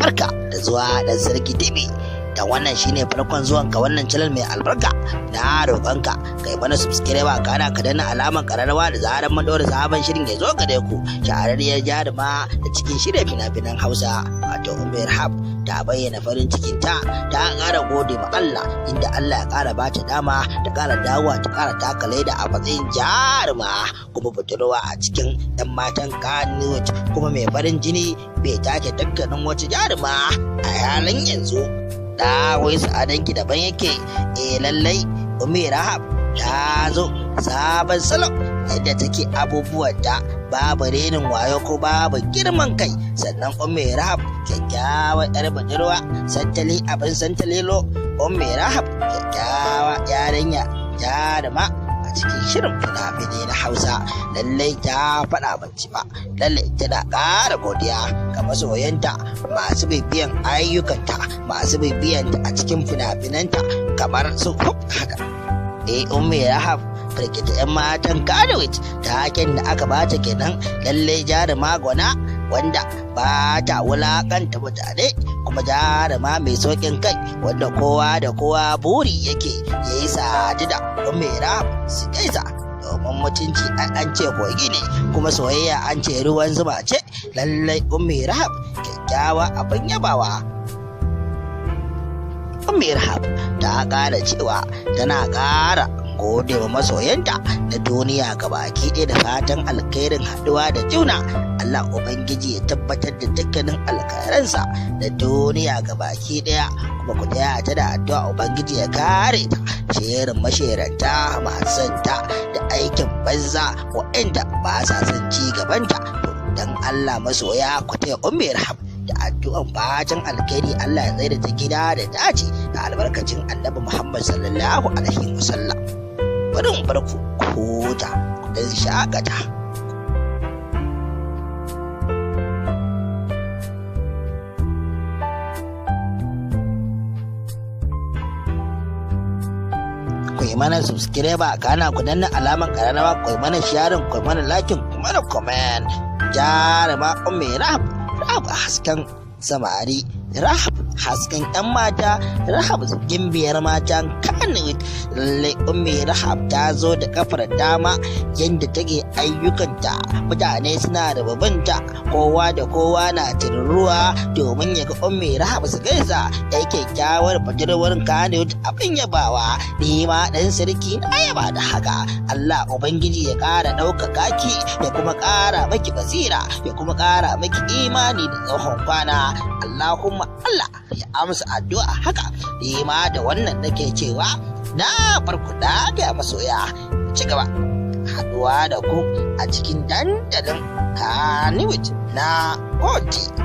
Barka da zuwa Dan Sarki TV. Da wannan shine farkon zuwan ka wannan channel mai albarka, na roƙonka kai mana subscribe, kana ka danna alamar kararrawa, da zarar mun ɗora sabon shirin ya zo gare ku. Shahararriyar jaruma da cikin shirya fina-finan Hausa, wato Ummi Rahab, ta bayyana farin cikin ta, ta ƙara gode ma Allah inda Allah ya ƙara bata dama ta ƙara dawowa, ta ƙara taka leda a matsayin jaruma kuma budurwa a cikin 'yan matan Kannywood, kuma mai farin jini bai take dukkanin wata jaruma a halin yanzu. Da wai sa'adanki daban yake. Eh, lallai Ummi Rahab ta zo sabon salo yadda take abubuwan ta, babu renin wayo ko babu girman kai. Sannan Ummi Rahab kyakkyawar yar budurwa, santali abin santalilo. Ummi Rahab kyakkyawa yarinya, jaruma a cikin shirin fina-finai na Hausa. Lallai ta faɗa bacci ba, lallai tana ƙara godiya ga masoyanta masu bibiyan ayyukanta, masu bibiyanta a cikin fina-finanta kamar su haka. Eh, Ummi Rahab firgita 'yan matan Kannywood, taken da aka bata kenan. Lallai jaruma gwana wanda ba ta wulakanta mutane, kuma jaruma mai sauƙin kai wanda kowa da kowa buri yake ya yi sadu da Ummi Rahab su gaisa, domin mutunci an ce kogi ne, kuma soyayya an ce ruwan zuma ce. Lallai Ummi Rahab kyakkyawa abin yabawa. Ummi Rahab ta ƙara cewa tana ƙara gode wa masoyanta na duniya gabaki ɗaya da fatan alkhairin haɗuwa da juna. Allah Ubangiji ya tabbatar da dukkanin alkhairansa da duniya gabaki ɗaya, kuma ku taya ta da addu'a Ubangiji ya kare ta shirin mashiranta masu santa da aikin banza, waɗanda ba sa son ci gabanta. Dan Allah masoya, ku taya Ummi Rahab da addu'an fatan alkhairi, Allah ya tsaye da ta gida da dace da albarkacin Annabi Muhammad sallallahu alaihi wasallam. Bari in bar ku huta dan shakata. Ku yi mana subscribe, kana ku danna alamar kararrawa, ku yi mana sharing, ku yi mana liking, ku mana comment. Jaruma Ummi Rahab, Rahab hasken samari, Rahab hasken yan mata, Rahab gimbiyar matan Kannywood. Lallai Ummi Rahab ta zo da kafar dama. Yadda take ayyukanta, mutane suna da babanta, kowa da kowa na tururuwa domin ya ga Ummi Rahab su gaisa. Ya kyakkyawar budurwar Kannywood abin yabawa, ni ma Dan Sarki na yaba da haka. Allah Ubangiji ya ƙara ɗaukaka ki, ya kuma ƙara maki basira, ya kuma ƙara maki imani da tsohon kwana. Allahumma, Allah ya amsa addu'a haka. Ni ma da wannan nake cewa na farko da ga masoya, ci gaba haɗuwa da ku a cikin dandalin Kannywood. Na gode.